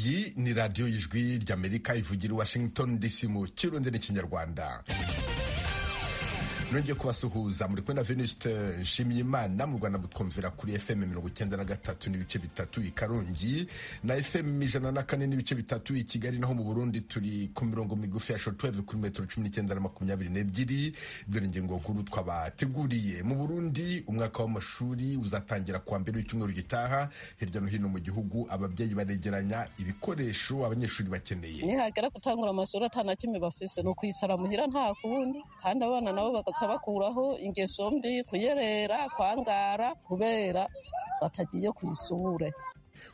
Iyi ni radiyo y'Ijwi ry'Amerika ivugira i Washington DC mu Kirundi n'Ikinyarwanda. Nongeye kubasuhuza, muri kumwe na Venuste Nshimiyimana. Mu Rwanda mutwumvira kuri FM 93.3 i Karongi na FM 104.3 i Kigali, naho mu Burundi turi ku mirongo migufi ya shortwave kuri metero 19 na 22. Dore ingingo nkuru twabateguriye. Mu Burundi umwaka w'amashuri uzatangira kuwa mbere w'icyumweru gitaha. Hirya no hino mu gihugu ababyeyi baregeranya ibikoresho abanyeshuri bakeneye. Nihagera gutangura amashuri atana kimwe bafise, ni ukwicara muhira nta kundi, kandi abana nabo bagaca bakuraho ingeso mbi, kuyerera, kwangara, kubera batagiye kw'ishure.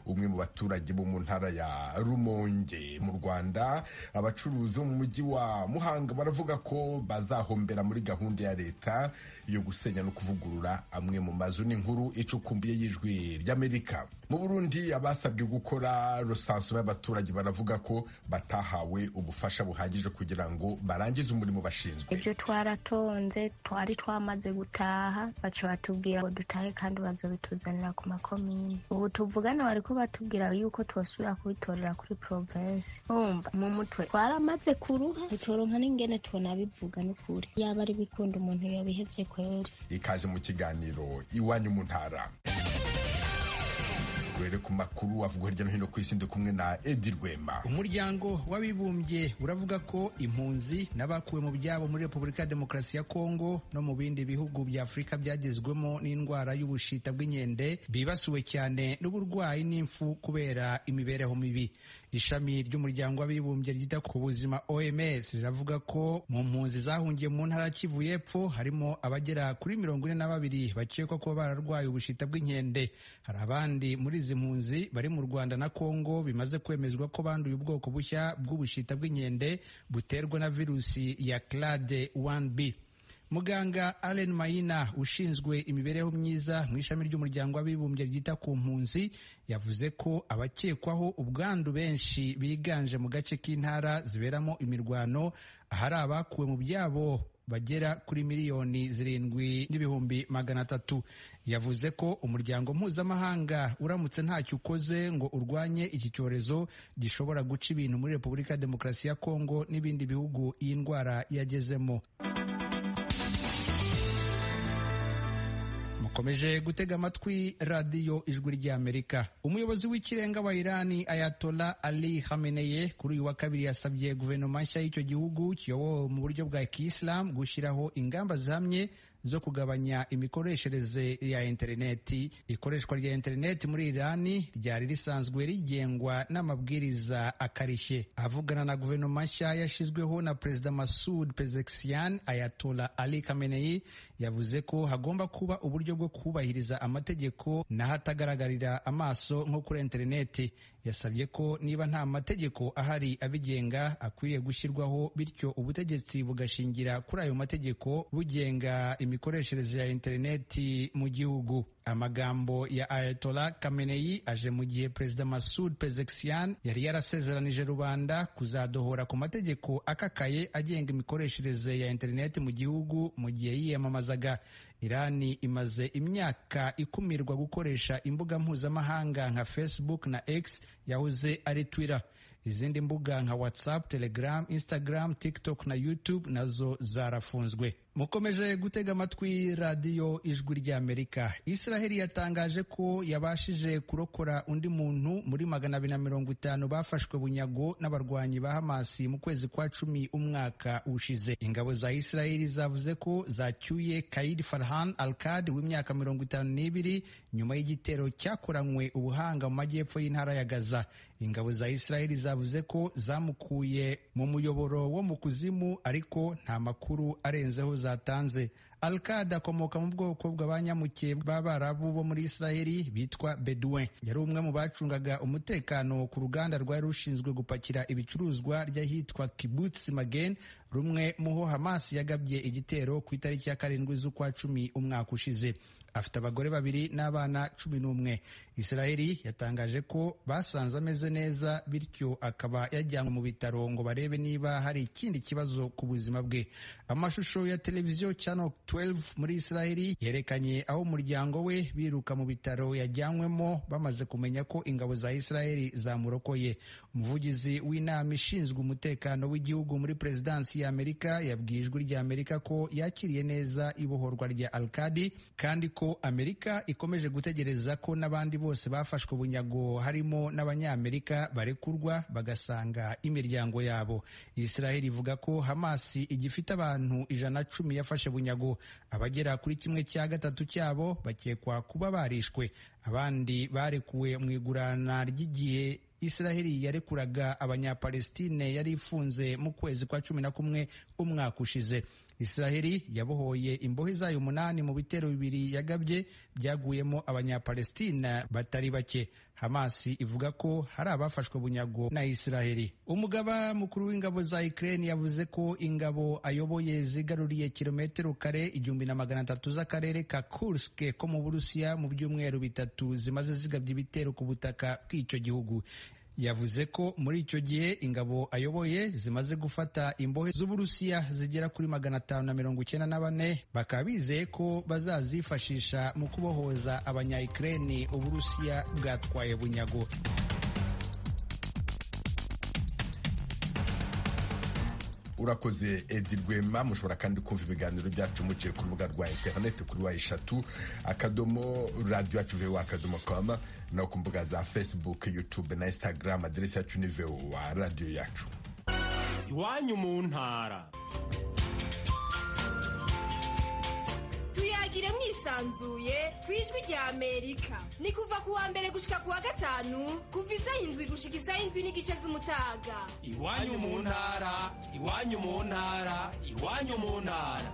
Umwe mu baturage bo mu ntara ya Rumonge mu Rwanda. Abacuruzi bo mu mujyi wa Muhanga baravuga ko bazahombera muri gahunda ya leta yo gusenya no kuvugurura amwe mu mazu. N'inkuru icukumbuye y'Ijwi ry'Amerika. Mu Burundi abasabwe gukora recensement y'abaturage baravuga ko batahawe ubufasha buhagije kugira ngo barangize umurimo bashinzwe. Ejo twaratonze, twari twamaze gutaha, baca batubwira ngo dutahe kandi bazobituzanira ku makomine. Ubu tuvugana bariko batubwira yuko twosubira kubitorera kuri province. Umva mu mutwe twaramaze kuruha, ntituronka n'ingene tunabivuga n'ukuri. Yaba ari bikunda umuntu yabihevye kweri. Ikaze mu kiganiro Iwanyu mu Ntara. Rero ku makuru avugwa hirya no hino ku isi, ndi kumwe na Edi Rwema. Umuryango w'Abibumbye uravuga ko impunzi n'abakuwe mu byabo muri Repubulika ya Demokarasi ya Kongo no mu bindi bihugu bya Afurika byagezwemo n'indwara y'ubushita bw'inkende bibasiwe cyane n'uburwayi n'imfu kubera imibereho mibi. Ishami ry'Umuryango w'Abibumbye ryita ku buzima OMS riravuga ko mu mpunzi zahungiye mu ntara ya Kivu y'Epfo harimo abagera kuri 42 bakekwa kuba bararwaye ubushita bw'inkende. Hari abandi muri izi mpunzi bari mu Rwanda na Kongo bimaze kwemezwa ko banduye ubwoko bushya bw'ubushita bw'inkende buterwa na virusi ya clade 1b. Muganga Allen Mayina ushinzwe imibereho myiza mu ishami ry'Umuryango w'Abibumbye ryita ku mpunzi yavuze ko abakekwaho ubwandu benshi biganje mu gace k'intara ziberamo imirwano, ahari abakuwe mu byabo bagera kuri 7,300,000. Yavuze ko umuryango mpuzamahanga uramutse ntacyo ukoze ngo urwanye iki cyorezo gishobora guca ibintu muri Repubulika ya Demokarasi ya Kongo n'ibindi bihugu iyi ndwara yagezemo. Mukomeje gutega amatwi radiyo Ijwi ry'Amerika. Umuyobozi w'ikirenga wa Irani Ayatollah Ali Khamenei kuri uyu wa kabiri yasabye guverinoma nshya y'icyo gihugu kiyobowe mu buryo bwa kiyisilamu gushyiraho ingamba zihamye zo kugabanya imikoreshereze ya interineti. Ikoreshwa rya interineti muri Irani ryari risanzwe rigengwa n'amabwiriza akarishye. Avugana na guverinoma nshya yashyizweho na Perezida Masoud Pezeshkian, Ayatollah Ali Khamenei yavuze ko hagomba kuba uburyo bwo kubahiriza amategeko n'ahatagaragarira amaso nko kuri interineti. Yasabye ko niba nta mategeko ahari abigenga akwiriye gushyirwaho, bityo ubutegetsi bugashingira kuri ayo mategeko bugenga imikoreshereze ya interineti mu gihugu. Amagambo ya Ayatollah Khamenei aje mu gihe Perezida Masoud Pezeshkian yari yarasezeranije rubanda kuzadohora ku mategeko akakaye agenga imikoreshereze ya interineti mu gihugu mu gihe yiyamamazaga. Irani imaze imyaka ikumirwa gukoresha imbuga mpuzamahanga nka Facebook na X yahoze ari Twitter. Izindi mbuga nka WhatsApp, Telegram, Instagram, TikTok na YouTube nazo zarafunzwe. Mukomeje gutega amatwi radiyo Ijwi ry'Amerika. Israheli yatangaje ko yabashije kurokora undi muntu muri 250 bafashwe bunyago n'abarwanyi ba Hamasi mu kwezi kwa 10 umwaka ushize. Ingabo za Israheli zavuze ko zacyuye Kaid Farhan Alkad w'imyaka 52 nyuma y'igitero cyakoranywe ubuhanga mu majyepfo y'intara ya Gaza. Ingabo za Israheli zavuze ko zamukuye mu muyoboro wo mu kuzimu, ariko nta makuru arenzeho zatanze. Alkad akomoka mu bwoko bw'abanyamuke b'Abarabu bo muri Israheli bitwa Bedouin. Yari umwe mu bacungaga umutekano ku ruganda rwari rushinzwe gupakira ibicuruzwa ry'ahitwa Kibbutz Magen rumwe muho Hamas yagabye igitero ku itariki ya 7 z'ukwa 10 umwaka ushize. Afite abagore 2 n'abana 11. Israeli yatangaje ko basanze ameze neza, bityo akaba yajyanwe mu bitaro ngo barebe niba hari ikindi kibazo ku buzima bwe. Amashusho ya televiziyo Channel 12 muri Israeli yerekanye aho umuryango we biruka mu bitaro yajyanwemo bamaze kumenya ko ingabo za Israeli zamurokoye. Umuvugizi w'inama ishinzwe umutekano w'igihugu muri perezidansi ya Amerika yabwiye Ijwi rya Amerika ko yakiriye neza ibohorwa rya Al-Qadi, kandi ko Amerika ikomeje gutegereza ko n'abandi bose bafashwe bunyago harimo n'Abanyamerika barekurwa bagasanga imiryango yabo. Israel ivuga ko Hamas igifite abantu 110 yafashe bunyago, abagera kuri 1/3 cyabo bakekwa kuba barishwe, abandi barekuwe mu igurana ry'igihe Israeli yarekuraga Abanyapalestine yari ifunze mu kwezi kwa 11 umwaka ushize. Israeli yabohoye imbohe zayo 8 mu bitero 2 yagabye byaguyemo Abanyapalestina batari bake. Hamas ivuga ko hari abafashwe bunyago na Israeli. Umugaba mukuru w'ingabo za Ukraine yavuze ko ingabo ayoboye zigaruriye kilometero kare 1300 z'akarere ka Kursk ko mu Burusiya mu byumweru 3 zimaze zigabye ibitero ku butaka bw'icyo gihugu. Yavuze ko muri icyo gihe ingabo ayoboye zimaze gufata imbohe z'Uburusiya zigera kuri 594, bakaba bizeye ko bazazifashisha mu kubohoza Abanya-Ukraine Uburusiya bwatwaye bunyago. Urakoze Edi Rwema. Mushobora kandi kumva ibiganiro byacu muciye ku rubuga rwa interineti kuri w3 radio yacu voa.com, no ku mbuga za Facebook, YouTube na Instagram. Aderesi yacu ni VOA radio yacu. Iwanyu mu ntara tuyagire mwisanzuye ku Ijwi rya Amerika. Ni kuva ku wa mbere gushika ku wa gatanu, kuva isaha 7 gushika isaha 7:30 z'umutaga. Iwanyu mu ntara, iwanyu mu ntara, iwanyu mu ntara.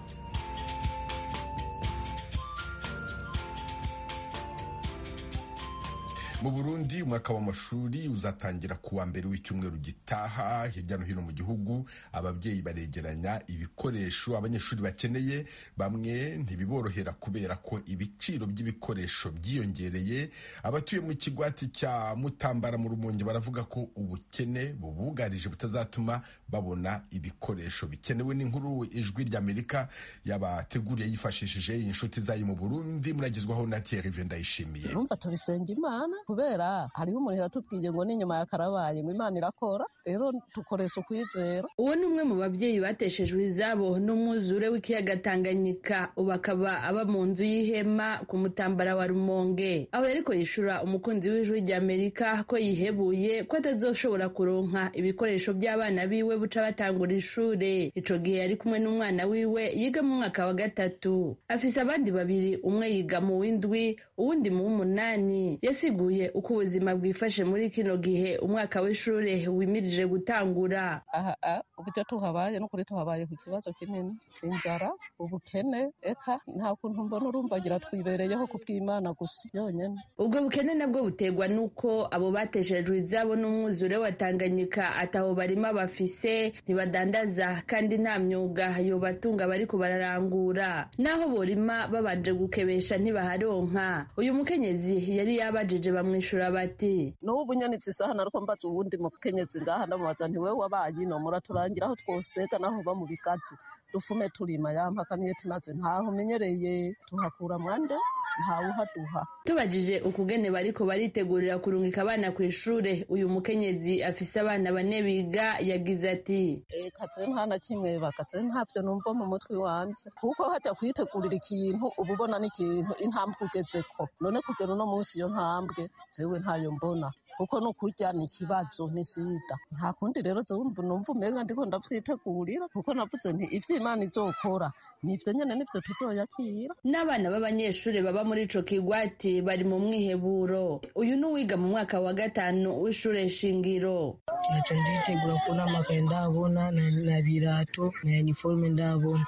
Mu Burundi umwaka w'amashuri uzatangira kuwa mbere w'icyumweru gitaha. Hirya no hino mu gihugu ababyeyi baregeranya ibikoresho abanyeshuri bakeneye, bamwe ntibiborohera kubera ko ibiciro by'ibikoresho byiyongereye. Abatuye mu kigwati cya Mutambara mu Rumonge baravuga ko ubukene bubugarije butazatuma babona ibikoresho bikenewe. N'inkuru Ijwi ry'Amerika yabateguriye yifashishije inshuti zayo mu Burundi, muragezwaho na Thierry Ndayishimiye. Urumva tubisenga Imana kubera hariho umuntu yatubwiye ngo n'inyuma ya karabaye ngo Imana irakora, rero dukoresha ukwizera. Uwo ni umwe mu babyeyi bateshejwe izabo n'umwuzure w'ikiyaga Tanganyika, ubu akaba aba mu nzu y'ihema ku Mutambara wa Rumonge, aho yariko yishura umukunzi w'Ijwi rya Amerika ko yihebuye ko atazoshobora kuronka ibikoresho by'abana biwe buca batangura ishure. Ico gihe yari kumwe n'umwana wiwe yiga mu mwaka wa 3, afise abandi babiri, umwe yiga mu w'indwi uwundi mu w'umunani. Yasiguye uko ubuzima bwifashe muri kino gihe umwaka w'ishure wimirije gutangura. Aha uburyo tuhabaye n'ukuri tuhabaye ku kibazo kinini, inzara, ubukene, eka nta kuntu mbona, urumva ngira twibereyeho ku bw'Imana gusa yonyene. Ubwo bukene nabwo buterwa n'uko abo bateshejwe izabo n'umwuzure wa Tanganyika ataho barima bafise, ntibadandaza kandi nta myuga yobatunga bariko bararangura, naho borima babanje gukebesha ntibaharonka. Uyu mukenyezi yari yabajije bamwishura bati: n'ubu nyene isaha nariko mbaza uwundi mukenyezi ngaha, ndamubaza nti wewe wabaye ino muraturangira aho twosega naho ba mu bigazi dufume turima, yampakaniye tunaze ntaho menyereye tuhakura mwande ntawuhaduha. Tubajije ukugene bariko baritegurira kurungika abana kw'ishure, uyu mukenyezi afise abana 4 biga yagize ati: eka je nta na kimwe bakaze ntavyo numva mu mutwe wanje, kuko hajya kwitegurira ikintu uba ubona n'ikintu intambwe ugezeko, none kugera uno munsi iyo ntambwe jewe ntayo mbona, kuko no kurya ni ikibazo ni sida. Nta kundi rero jewe numva umenga ndiko ndavyitegurira, kuko navuze nti ivyo Imana izokora nivyo nyene nivyo tuzoyakira. N'abana b'abanyeshure baba muri ico kigwati bari mu mwiheburo. Uyu n'uwiga mu mwaka wa 5 w'ishure shingiro. Naca nditegura kubona amakaye ndabona na birato na uniforme ndabona.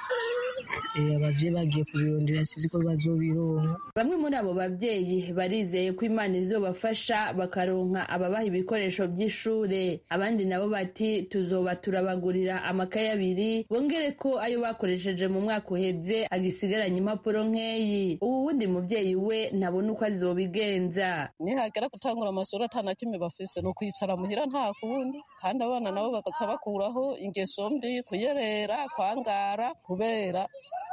Abavyeyi bagiye kubirondera, sinzi ko bazobironka. Bamwe muri abo babyeyi barizeye ko Imana izobafasha bakaronka ababaha ibikoresho by'ishure. Abandi nabo bati tuzoba turabagurira amakaye abiri, bongere ko ayo bakoresheje mu mwaka uheze agisigaranye impapuro nkeyi. Ubu wundi muvyeyi we ntabona uko azobigenza. Nihagera gutangura amashuri atana kimwe bafise, ni ukwicara muhira, nta kundi. Kandi abana nabo bagaca bakuraho ingeso mbi, kuyerera, kwangara, kubera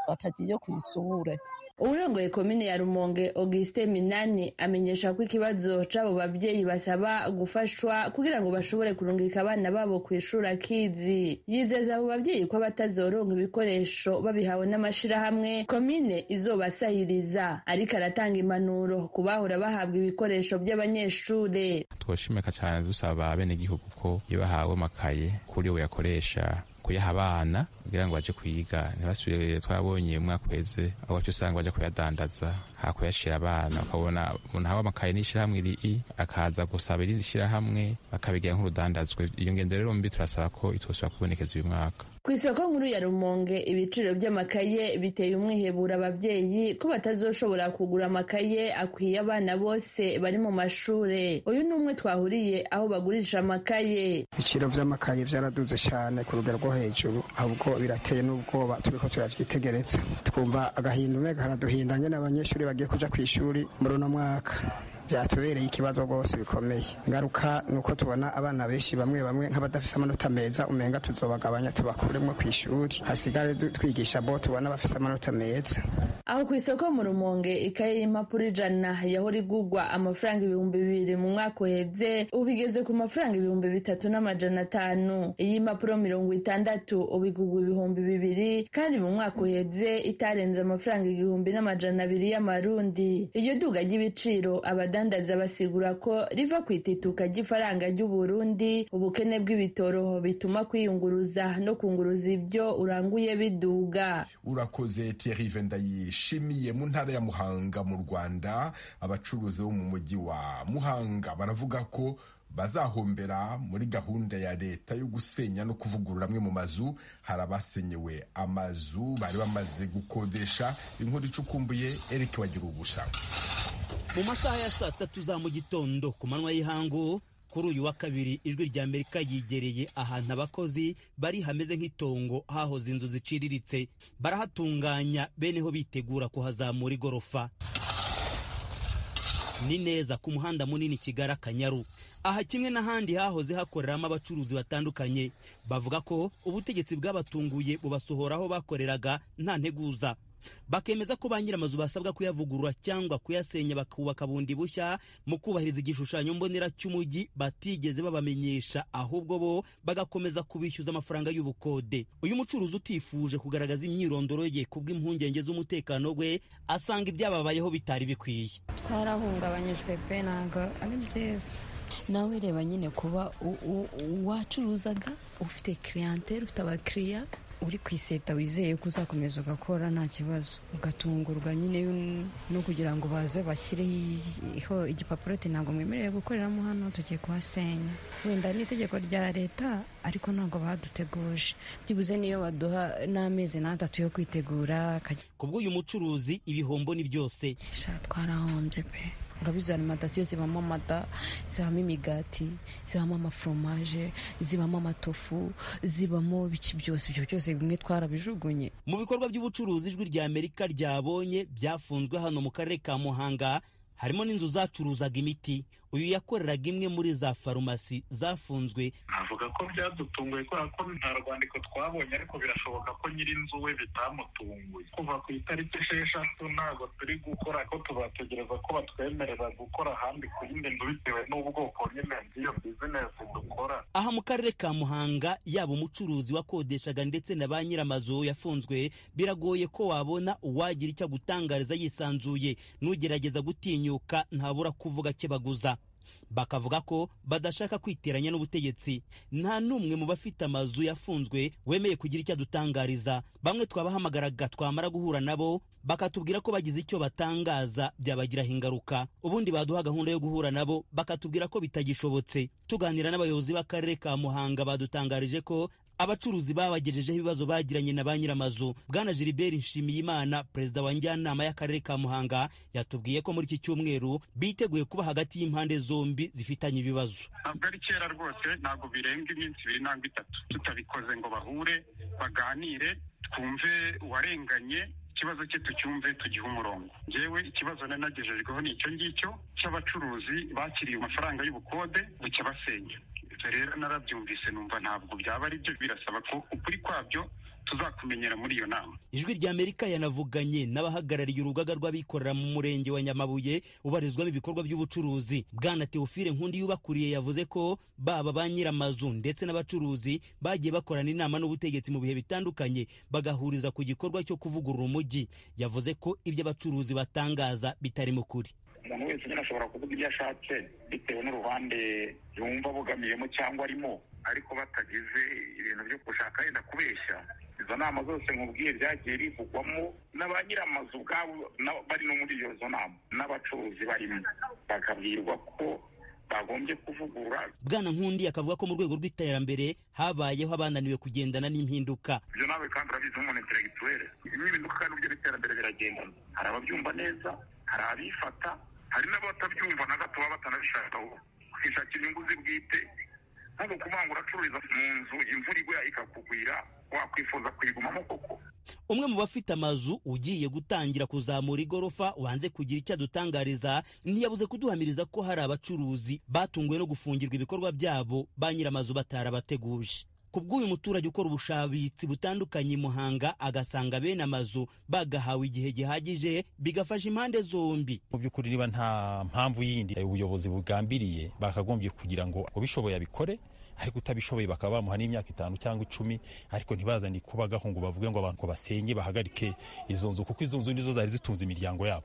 batagiye kw'ishure. Uwurongoye komine ya Rumonge, Augustin Minani, amenyesha ko ikibazo c'abo bavyeyi basaba gufashwa kugira ngo bashobore kurungika abana babo kw'ishuri akizi. Yizeza abo bavyeyi ko batazoronka ibikoresho babihawe n'amashirahamwe, komine izobasahiriza, ariko aratanga impanuro ku bahora bahabwa ibikoresho by'abanyeshure. Twoshimika cane dusaba abenegihugu ko iyo bahawe amakaye kuri we yakoresha kuyaha abana kugira ngo baje kwiga, ntibasubire. Twabonye umwaka uheze aho baca usanga baja kuyadandaza ha kuyashira abana, ukabona umuntu ahawe amakaye n'ishirahamwe iri akaza gusaba irindi shirahamwe, bakabigira nk'urudandazwe. Iyo ngendo rero mbi turasaba ko itosubira kubonekeza uyu mwaka. Ku isoko nkuru ya Rumonge, ibiciro by'amakaye biteye umwihebura ababyeyi ko batazoshobora kugura amakaye akwiye abana bose bari mu mashure. Uyu ni umwe twahuriye aho bagurisha amakaye. Ibiciro vy'amakaye vyaraduze cyane ku rugero rwo hejuru, ahubwo birateye n'ubwoba. Turiko turavyitegereza, twumva agahinda, umenga karaduhinda nyene abanyeshuri bagiye kuja kw'ishuri muri uno mwaka. Byatubereye ikibazo rwose bikomeye. Ingaruka ni uko tubona abana benshi, bamwe bamwe nk'abadafise amanota meza, umenga tuzobagabanya tubakuremwo ku ishuri, hasigare twigisha bo tubona bafise amanota meza. Aho ku isoko mu Rumonge, ikaye y'impapuro 100 yahora igurwa amafaranga 2000 mu mwaka uheze, ubu igeze ku mafaranga 3500. Iy'impapuro 60 ubu igurwa 2000, kandi mu mwaka uheze itarenze amafaranga 1200 y'amarundi. Iryo duga ry'ibiciro abadandaza basigura ko riva ku itituka ry'ifaranga ry'Uburundi, ubukene bw'ibitoro bituma kwiyunguruza no kunguruza ibyo uranguye biduga. Urakoze, Thierry Vendayishimiye. Mu ntara ya Muhanga mu Rwanda, abacuruzi bo mu mujyi wa Muhanga baravuga ko bazahombera muri gahunda ya leta yo gusenya no kuvugurura amwe mu mazu. Hari abasenyewe amazu bari bamaze gukodesha. Inkuru icukumbuye, Eric Bagira Ubusa. Mu masaha ya saa 3 za mu gitondo ku manywa y'ihangu kuri uyu wa kabiri, Ijwi rya Amerika yigereye ahantu abakozi bari hameze nk'itongo hahoze inzu ziciriritse, barahatunganya beneho bitegura kuhazamura igorofa. Ni neza ku muhanda munini Kigali Akanyaru. Aha kimwe n'ahandi hahoze hakoreramo abacuruzi batandukanye, bavuga ko ubutegetsi bwabatunguye bubasohora aho bakoreraga nta nteguza, bakemeza ko ba nyir'amazu basabwa kuyavugurura cyangwa kuyasenya bakubaka bundi bushya mu kubahiriza igishushanyo mbonera cy'umujyi batigeze babamenyesha, ahubwo bo bagakomeza kubishyuza amafaranga y'ubukode. Uyu mucuruzi utifuje kugaragaza imyirondoro ye kubw'impungenge z'umutekano we, asanga ibyababayeho bitari bikwiye. Twarahungabanyijwe pe, ntabwo ari byiza. Nawe reba nyine, kuba wacuruzaga ufite clientele, ufite abakiriya, uri ku iseta, wizeye ko uzakomeza ugakora nta kibazo, ugatungurwa nyine no kugira ngo baze bashyireho igipapuro ati ntabwo mwemerewe gukoreramo hano, tugiye kuhasenya. Wenda n'itegeko rya leta, ariko ntabwo baduteguje byibuze niyo baduha n'amezi 3 yo kwitegura. Kubw'uyu mucuruzi, ibihombo ni byose. Sha, twarahombye pe. Urabizi, alimentation zibamo amata, zibamo imigati, zibamo amaforomaje, zibamo amatofu, zibamo ibiki byose. Ibyo byose bimwe twarabijugunye. Mu bikorwa by'ubucuruzi Ijwi rya Amerika ryabonye byafunzwe hano mu karere ka Muhanga, harimo n'inzu zacuruzaga imiti. Uyu yakoreraga imwe muri za farumasi zafunzwe. Avuga ko byadutunguye kubera ko nta rwandiko twabonye, ariko birashoboka ko nyir'inzu we bitamutunguye. Kuva ku itariki 6 ntabwo turi gukora, ko tubategereza ko batwemerera gukora ahandi ku yindi nzu, bitewe n'ubwoko nyine bw'iyo bizinesi dukora. Aha mu karere ka Muhanga, yaba umucuruzi wakodeshaga ndetse na ba nyir'amazu yafunzwe, biragoye ko wabona uwagira icyo agutangariza yisanzuye. N'ugerageza gutinyuka ntabura kuvuga kebaguza, bakavuga ko badashaka kwiteranya n'ubutegetsi. Nta n'umwe mu bafite amazu yafunzwe wemeye kugira icyo adutangariza. Bamwe twabahamagaraga, twamara guhura nabo bakatubwira ko bagize icyo batangaza byabagiraho ingaruka. Ubundi baduha gahunda yo guhura nabo bakatubwira ko bitagishobotse. Tuganira n'abayobozi b'akarere ka Muhanga, badutangarije ko Abacuruzi babagejejeho ibibazo bagiranye na ba nyir'amazu. Bwana Gilbert Nshimiyimana, perezida wa njyanama y'akarere ka Muhanga, yatubwiye ko muri iki cyumweru biteguye kuba hagati y'impande zombi zifitanye ibibazo. Ntabwo ari kera rwose, ntabwo birenga iminsi 2 nangwa 3 tutabikoze ngo bahure baganire, twumve uwarenganye ikibazo cye tucyumve, tugihe umurongo. Njyewe ikibazo nanagejejweho ni icyo ngicyo cy'abacuruzi bakiriye amafaranga y'ubukode bucya basenya. Ibyo rero narabyumvise numva ntabwo byaba ari byo, birasaba ko ukuri kwabyo tuzakumenyera muri iyo nama. Ijwi rya Amerika yanavuganye n'abahagarariye urugaga rw'abikorera mu murenge wa Nyamabuye ubarizwamo ibikorwa by'ubucuruzi. Bwana Theophile Nkundi yubakuriye yavuze ko baba ba nyir'amazu ndetse n'abacuruzi bagiye bakorana inama n'ubutegetsi mu bihe bitandukanye, bagahuriza ku gikorwa cyo kuvugurura umujyi. Yavuze ko ibyo abacuruzi batangaza bitari mu kuri. Umuntu wese nyine ashobora kuvuga ibyo ashatse bitewe n'uruhande yumva abogamiyemo cyangwa arimo, ariko batagize ibintu byo gushaka yenda kubeshya. Izo nama zose nkubwiye byagiye bivugwamo na ba nyir'amazu ubwabo bari no muri izo nama, n'abacuruzi barimo, bakabwirwa ko bagombye kuvugurura. Bwana Nkundi akavuga ko mu rwego rw'iterambere habayeho abananiwe kugendana n'impinduka. Ibyo nawe kandi urabizi nk'umuntu intellectuel, impinduka kandi uburyo n'iterambere biragendana. Hari ababyumva neza, hari abifata, hari n'abatabyumva na gato baba batanabishaka, kwishakira inyungu ze bwite. Ntabwo kuvuga ngo uracururiza mu nzu imvura igwa ikakugwira, wakwifuza kuyigumamo koko. Umwe mu bafite amazu ugiye gutangira kuzamura igorofa wanze kugira icyo adutangariza, ntiyabuze kuduhamiriza ko hari abacuruzi batunguwe no gufungirwa ibikorwa byabo ba nyir'amazu batarabateguje. Ku bw'uyu muturage ukora ubushabitsi butandukanye i Muhanga, agasanga bene amazu bagahawe igihe gihagije bigafasha impande zombi. Mu by'ukuri niba nta mpamvu yindi ubuyobozi bugambiriye, bakagombye kugira ngo ubishoboye abikore, ariko utabishoboye bakaba bamuha n'imyaka 5 cyangwa 10, ariko ntibazane kubagaho ngo bavuge ngo abantu basenye bahagarike izo nzu, kuko izo nzu nizo zari zitunze imiryango yabo.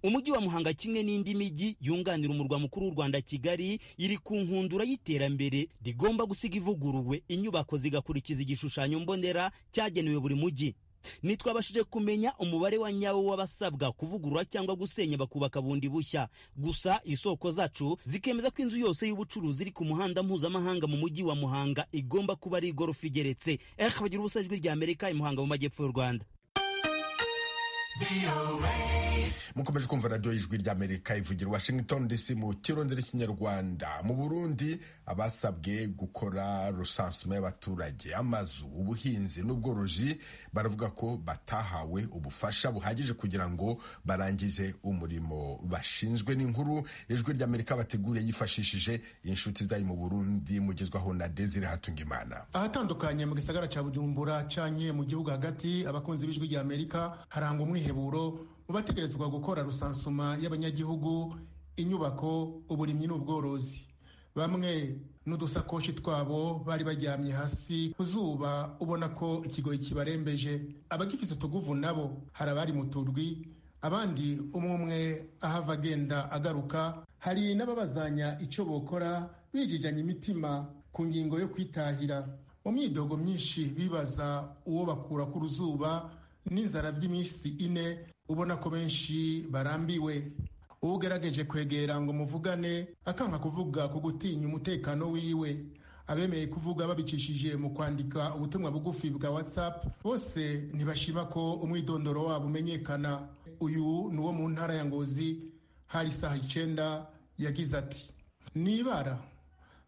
Umujyi wa Muhanga kimwe n'indi mijyi yunganira umurwa mukuru w'u Rwanda Kigali iri ku nkundura y'iterambere rigomba gusiga ivuguruwe, inyubako zigakurikiza igishushanyo mbonera cyagenewe buri mujyi. Ntitwabashije kumenya umubare wa nyawo w'abasabwa kuvugurura cyangwa gusenya bakubaka bundi bushya. Gusa isoko zacu zikemeza ko inzu yose y'ubucuruzi iri ku muhanda mpuzamahanga mu mujyi wa Muhanga igomba kuba ari igorofa igeretse. Bagira ubusa, Ijwi rya Amerika i Muhanga mu majyepfo y'u Rwanda. Mukomeje kumva radiyo Ijwi ry'Amerika ivugira Washington DC mu kirondera Kinyarwanda. Mu Burundi abasabwe gukora rusansuma y'abaturage, amazu, ubuhinzi n'ubworozi baravuga ko batahawe ubufasha buhagije kugira ngo barangize umurimo bashinzwe. N'inkuru Ijwi ry'Amerika bateguriye yifashishije inshuti zayo mu Burundi, mugezwaho na Desire Hatungimana. Ahatandukanye mu gisagara ca Bujumbura canke mu gihugu hagati, abakunzi b'Ijwi ry'Amerika harangwa umwiheburo mu bategerezwa gukora rusansuma y'abanyagihugu, inyubako, uburimyi n'ubworozi. Bamwe n'udusakoshi twabo bari baryamye hasi ku zuba, ubona ko ikigoyi kibarembeje. Abagifise utuguvu nabo hari abari mu turwi, abandi umwe umwe ahava agenda agaruka. Hari n'ababazanya icyo bokora bijijanye imitima ku ngingo yo kwitahira. Mu myidogo myinshi bibaza uwo bakura ku ruzuba n'inzara by'iminsi 4, ubona ko benshi barambiwe. Ugerageje kwegera ngo muvugane akanka kuvuga ku gutinya umutekano wiwe. Abemeye kuvuga babicishije mu kwandika ubutumwa bugufi bwa WhatsApp bose ntibashima ko umwidondoro wabo umenyekana. Uyu ni uwo mu ntara ya Ngozi, hari isaha 9, yagize ati: nibara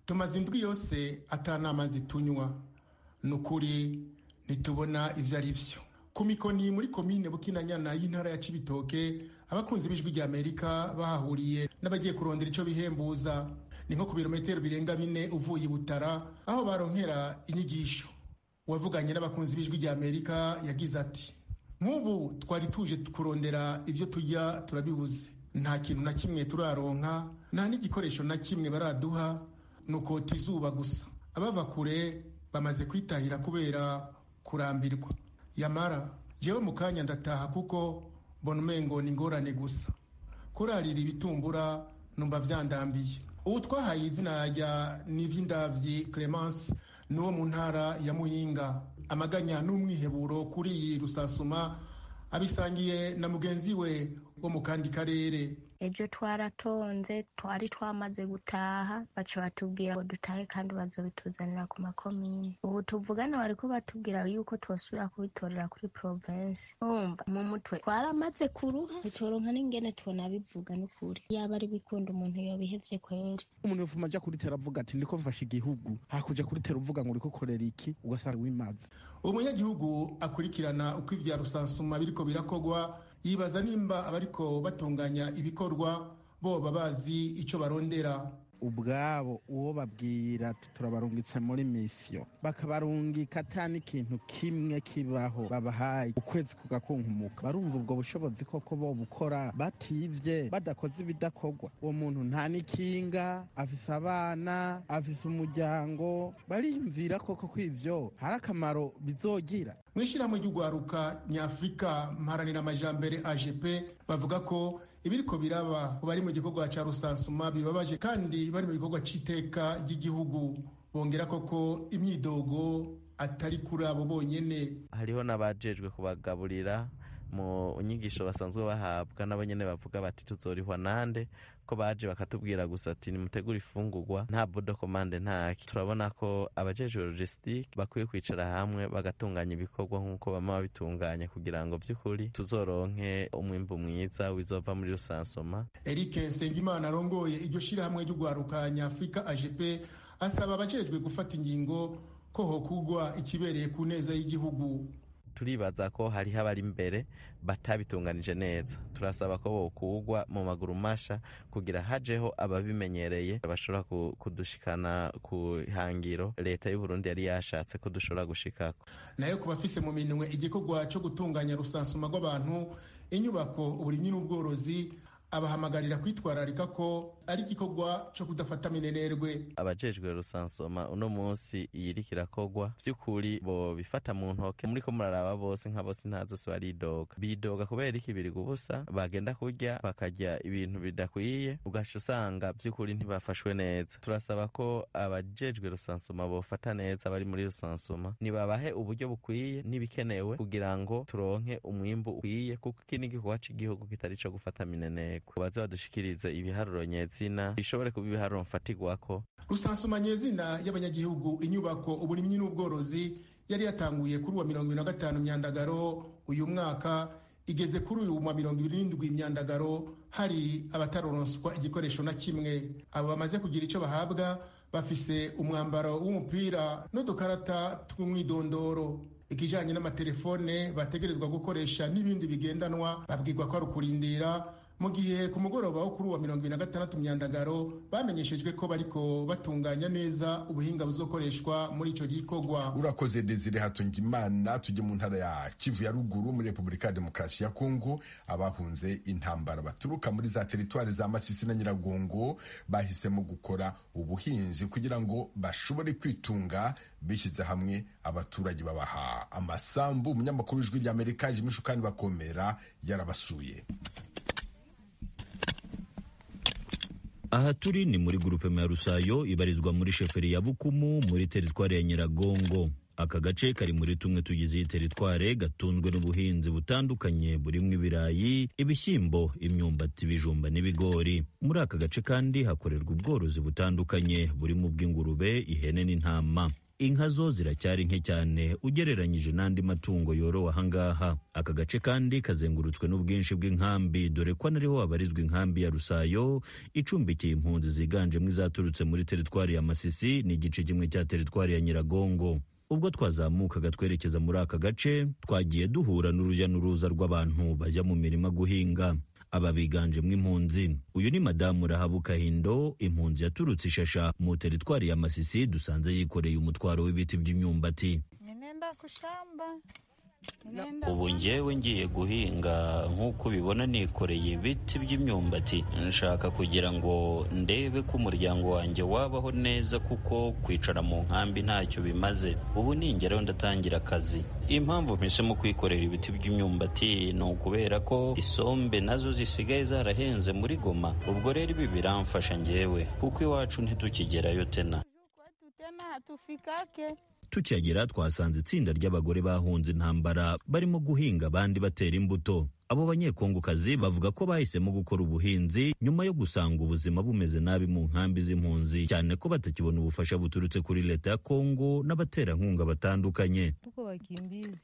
tumaze indwi yose atanamazi tunywa, ni ukuri ntitubona ibyo ari byo. Ku Mikoni muri komine Bukinanyana y'intara ya Cibitoke, abakunzi b'Ijwi rya Amerika bahahuriye n'abagiye kurondera ico bihembuza. Ni nko ku birometero birenga 4 uvuye i Butara, aho baronkera inyigisho. Uwavuganye n'abakunzi b'Ijwi rya Amerika yagize ati: nk'ubu twari tuje kurondera ibyo turya turabibuze, nta kintu na kimwe turaronka, nta n'igikoresho na kimwe baraduha, nukota izuba gusa. Abava kure bamaze kwitahira kubera kurambirwa. Yamara jewe mu kanya ndataha kuko mbona umengo ni ingorane gusa, kurarira ibitumbura numva vyandambiye. Ubu twahaye izina rya Nivyindavyi Clemence, n'uwo mu ntara ya Muyinga. Amaganya n'umwiheburo kuri iyi rusasuma abisangiye na mugenzi we wo mu kandi karere. Ejo twaratonze, twari twamaze gutaha, baca batubwira ngo dutahe kandi bazobituzanira ku makomine. Ubu tuvugana bariko batubwira yuko twosubira kubitorera kuri province. Urumva mu mutwe twaramaze kuruha, ntitworonka n'ingene twonabivuga n'ukuri. Yaba ari bikunda umuntu yobihevye kweri. Umuntu yofuma aja kuritera avuga ati ndiko mfasha igihugu, hakuja kuritera uvuga ngo uriko ukorera iki, ugasanga wimaze. Umunyagihugu akurikirana uko ivya rusansuma biriko birakogwa yibaza nimba abariko batunganya ibikorwa boba bazi ico barondera. Ubwabo uwo babwira turabarungitse muri misiyo, bakabarungika ata n'ikintu kimwe kibaho babahaye, ukwezi kugakunkumuka. Barumva ubwo bushobozi koko bo bukora bativye, badakoze ibidakorwa. Uwo muntu nta n'ikinga afise, abana afise, umuryango, bariyumvira koko ko ivyo hari akamaro bizogira? Mu ishyirahamwe ry'urwaruka nyafurika mparanira amajambere AGP bavuga ko ibiriko biraba bari mu gikorwa ca rusansuma bibabaje kandi bari mu gikorwa c'iteka ry'igihugu. Bongera koko imyidogo atari kuri abo bonyene. Hariho n'abajejwe kubagaburira mu nyigisho basanzwe bahabwa, nabo nyene bavuga bati tuzorihwa nande, ko baje bakatubwira gusa ati nimutegure ifungurwa, nta bodo komande ntaki. Turabona ko abajejwe logistique bakwiye kwicara hamwe bagatunganya ibikorwa nk'uko bama babitunganya, kugira ngo vy'ukuri tuzoronke umwimbu mwiza wizova muri rusansoma. Eric Nsengimana arongoye iryo shirahamwe ry'urwaruka nyafurika AGP asaba abajejwe gufata ingingo ko hokugwa ikibereye ku neza y'igihugu. Turibaza ko hariho abari imbere batabitunganije neza, turasaba ko bokugwa mu maguru masha kugira hajeho ababimenyereye bashobora kudushikana ku hangiro leta y'u Burundi yari yashatse ko dushobora gushikako. Nayo ku bafise mu minwe igikorwa co gutunganya rusansuma rw'abantu, inyubako, uburimyi n'ubworozi, abahamagarira kwitwararika ko ari igikorwa cyo kudafata minenerwe. Abajejwe rusansoma uno munsi iyiriko irakogwa vy'ukuri bo bifata mu ntoke. Muriko muraraba bose nka bose nta zose baridoga, bidoga kubera iki? Biri gubusa bagenda kurya bakarya ibintu bidakwiye, ugaca usanga vy'ukuri ntibafashwe neza. Turasaba ko abajejwe rusansoma bofata neza abari muri rusansoma, nibabahe uburyo bukwiye n'ibikenewe kugira ngo turonke umwimbu ukwiye, kuko iki ni igikorwa c'igihugu kitari ico gufata minenerwe. Baze badushikirize ibiharuro nyezina bishobore kuba ibiharuro mfatirwako. Rusansuma nyezina y'abanyagihugu, inyubako, uburimyi n'ubworozi yari yatanguye kuri uwa 25 Myandagaro uyu mwaka, igeze kuri uyu wa 27 Myandagaro hari abataroronswa igikoresho na kimwe. Abo bamaze kugira ico bahabwa bafise umwambaro w'umupira n'udukarata tw'umwidondoro. Ikijanye n'amatelefone bategerezwa gukoresha n'ibindi bigendanwa babwirwa ko ari ukurindira, mu gihe ku mugoroba wo kuri uwa 26 Myandagaro bamenyeshejwe ko bariko batunganya neza ubuhinga buzokoreshwa muri ico gikorwa. Urakoze Desire Hatungimana. Tujye mu ntara ya Kivu ya ruguru muri Repubulika ya Demokarasi ya Kongo. Abahunze intambara baturuka muri za teritwari za Masisi na Nyiragongo bahisemo gukora ubuhinzi kugira ngo bashobore kwitunga. Bishyize hamwe, abaturage babaha amasambu. Umunyamakuru w'Ijwi ry'Amerika Jimmy Shukani Bakomera yarabasuye. Aha turi ni muri grupema ya Rusayo ibarizwa muri sheferi ya Bukumu muri teritwari ya Nyiragongo. Aka gace kari muri tumwe tugize iyi teritware gatunzwe n'ubuhinzi butandukanye burimo ibirayi, ibishyimbo, imyumbati, ibijumba n'ibigori. Muri aka gace kandi hakorerwa ubworozi butandukanye burimo ubw'ingurube, ihene n'intama. Inka zo ziracyari nke cyane ugereranyije n'andi matungo yorowe ahangaha. Aka gace kandi kazengurutswe n'ubwinshi bw'inkambi, dore ko anariho habarizwa inkambi ya Rusayo icumbikiye impunzi ziganjemo izaturutse muri teritwari ya Masisi n'igice kimwe cya teritwari ya Nyiragongo. Ubwo twazamukaga twerekeza muri aka gace, twagiye duhura n'urujya n'uruza rw'abantu bajya mu mirima guhinga, aba biganjemo impunzi. Uyu ni Madamu Rahabu Kahindo, impunzi yaturutse Ishasha mu teritwari ya Masisi, dusanze yikoreye umutwaro w'ibiti by'imyumbati. Ubu njyewe ngiye guhinga, nk'uko ubibona nikoreye ibiti by'imyumbati. Nshaka kugira ngo ndebe ko umuryango wanjye wabaho neza, kuko kwicara mu nkambi ntacyo bimaze. Ubu ningeraho ndatangira akazi. Impamvu mpisemo kwikorera ibiti by'imyumbati ni ukubera ko isombe nazo zisigaye zarahenze muri Goma. Ubwo rero ibi biramfasha njyewe, kuko iwacu ntitukigerayo tena. Tukihagera twasanze itsinda ry'abagore bahunze intambara barimo guhinga, abandi batera imbuto. Abo Banyekongokazi bavuga ko bahisemo gukora ubuhinzi nyuma yo gusanga ubuzima bumeze nabi mu nkambi z'impunzi, cyane ko batakibona ubufasha buturutse kuri leta ya Kongo n'abaterankunga batandukanye. Tuko wakimbizi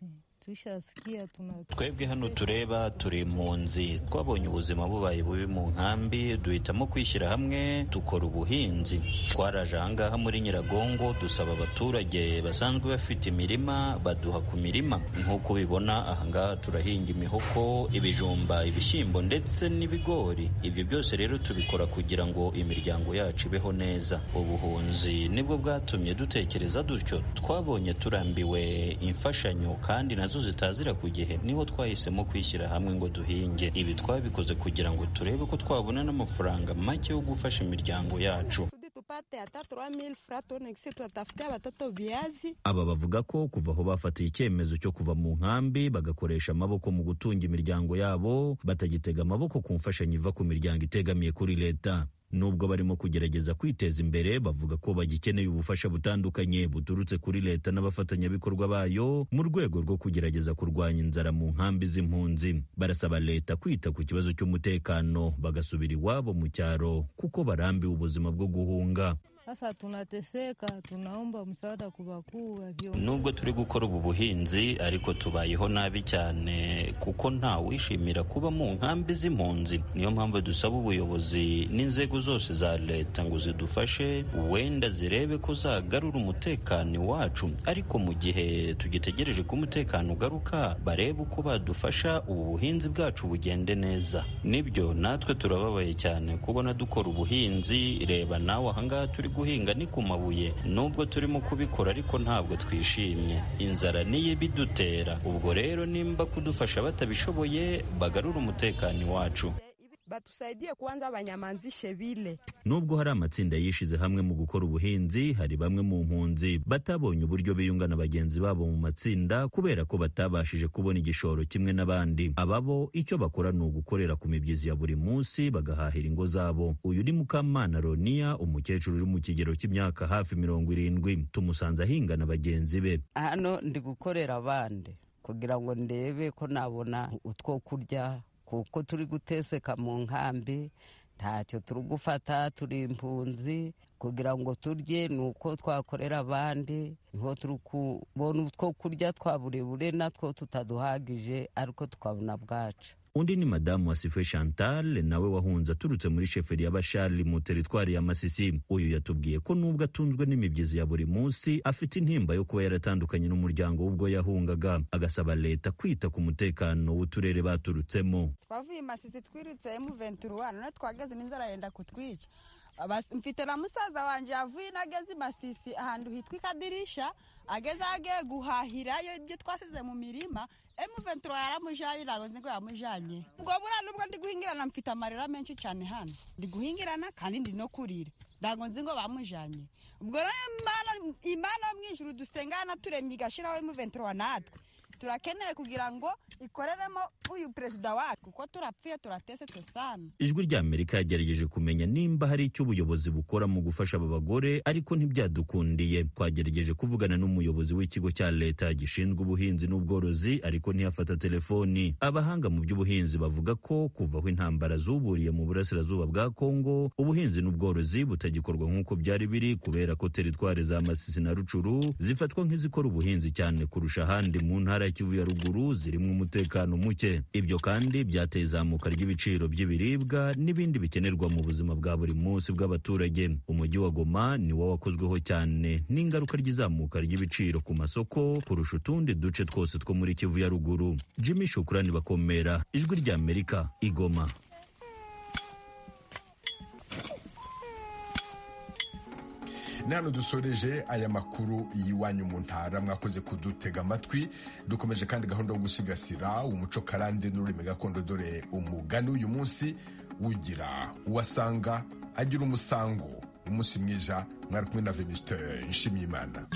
tushasikia tuna Twebwe hano tureba turi impunzi, twabonye ubuzima bubaye bubi mu nkambi, duhitamo kwishyira hamwe dukora ubuhinzi. Twaraje ahangaha muri Nyiragongo dusaba abaturage basanzwe bafite imirima, baduha ku mirima. Nk'uko ubibona ahangaha turahinga imihoko, ibijumba, ibishyimbo ndetse n'ibigori. Ibyo byose rero tubikora kugira ngo imiryango yacu ibeho neza. Ubuhunzi nibwo bwatumye dutekereza dutyo. Twabonye turambiwe imfashanyo kandi nazo zitazira ku gihe, niho twahisemo kwishyira hamwe ngo duhinge. Ibi twabikoze kugira ngo turebe ko twabona n'amafaranga make yo gufasha imiryango yacu. Tupate hata 3000 francs tuone kisi tutatafutia watoto viazi. Aba bavuga ko kuva aho bafatiye icyemezo cyo kuva mu nkambi bagakoresha amaboko mu gutunga imiryango yabo, batagitega amaboko ku mfashanyo iva ku miryango itegamiye kuri leta. Nubwo barimo kugerageza kwiteza imbere, bavuga ko bagikeneye ubufasha butandukanye buturutse kuri leta n'abafatanyabikorwa bayo mu rwego rwo kugerageza kurwanya inzara mu nkambi z'impunzi. Barasaba leta kwita ku kibazo cy'umutekano bagasubira iwabo mu cyaro kuko barambiwe ubuzima bwo guhunga. Sasa tunateseka, tunaomba msaada kwa wakuu wa viongozi. Nubwo turi gukora ubu buhinzi ariko tubayeho nabi cyane kuko nta wishimira kuba mu nkambi z'impunzi. Niyo mpamvu dusaba ubuyobozi n'inzego zose za leta ngo zidufashe, wenda zirebe ko zagarura umutekano iwacu. Ariko mu gihe tugitegereje ko umutekano ugaruka, barebe uko badufasha ubu buhinzi bwacu bugende neza. Nibyo, natwe turababaye cyane kubona dukora ubuhinzi. Reba nawe ahangaha turi guhinga ni ku mabuye. Nubwo turimo kubikora ariko ntabwo twishimye, inzara niyo ibidutera. Ubwo rero nimba kudufasha batabishoboye, bagarure umutekano iwacu. Batusaidie kwanza banyamanzishe vile. Nubwo hari amatsinda yishize hamwe mu gukora ubuhinzi, hari bamwe mu mpunzi batabonye uburyo biyunga na bagenzi babo mu matsinda kubera ko batabashije kubona igishoro kimwe n'abandi. Ababo icyo bakora ni ugukorera ku mibyizi ya buri munsi bagahahira ingo zabo. Uyu ni Mukamana Ronia, umukecuru uri mu kigero cy'imyaka hafi 70. Tumusanze ahinga na bagenzi be. Hano ndi gukorera abandi kugira ngo ndebe ko nabona utwo kurya, kuko turi guteseka mu nkambi, ntacyo turi gufata, turi impunzi. Kugira ngo turye ni uko twakorera abandi, niho turi kubona utwo kurya twa burebure natwo tutaduhagije, ariko tukabona bwacu. Undi ni madamu Wasifwe Chantal, nawe wahunze aturutse muri sheferi y'Abashari mu teritwari ya Masisi. Uyu yatubwiye ko nubwo atunzwe n'imibyizi ya buri munsi, afite intimba yo kuba yaratandukanye n'umuryango w'ubwo yahungaga, agasaba leta kwita ku mutekano w'uturere baturutsemo. Twavuye Masisi twirutse M23, none twageze n'inzara yenda kutwica. Mfite na musaza wanje yavuye inageze i Masisi ahantu hitwa Ikadirisha, ageze agiye guhahirayo ibyo twasize mu mirima, M23 yaramujanye, ntabwo nzi ngo yamujanye. Ubwo buriya nubwo ndi guhingirana mfite amarira menshi cyane hano, ndi guhingirana kandi ndi no kurira, ntabwo nzi ngo bamujanye. Ubwo rero Imana yo mu ijuru dusengana turemye igashiraho M23 natwe turakeneye kugira ngo ikoreremo uyu perezida wacu, kuko turapfuye turatesetse sana. Ijwi rya Amerika yagerageje kumenya nimba hari icyo ubuyobozi bukora mu gufasha aba bagore, ariko ntibyadukundiye. Twagerageje kuvugana n'umuyobozi w'ikigo cya leta gishinzwe ubuhinzi n'ubworozi, ariko ntiyafata telefoni. Abahanga mu by'ubuhinzi bavuga ko kuva aho intambara zuburiye mu burasirazuba bwa Kongo, ubuhinzi n'ubworozi butagikorwa nk'uko byari biri, kubera ko teritwari za Masisi na Rucuru zifatwa nk'izikora ubuhinzi cyane kurusha ahandi mu ntara ya Kivu ya ruguru zirimo umutekano muke. Ibyo kandi byateye izamuka ry'ibiciro by'ibiribwa n'ibindi bikenerwa mu buzima bwa buri munsi bw'abaturage. Umujyi wa Goma ni wo wakozweho cyane n'ingaruka ry'izamuka ry'ibiciro ku masoko kurusha utundi duce twose two muri Kivu ya ruguru. Jimmy Shukrani Bakomera, Ijwi rya Amerika, i Goma. Ni hano dusoreje aya makuru y'iwanyu mu ntara. Mwakoze kudutega amatwi. Dukomeje kandi gahunda yo gusigasira umuco karande n'ururimi gakondo. Dore umugani uyu munsi ugira uwasanga agira umusango. Umunsi mwiza, mwari kumwe na Venuste Nshimiyimana.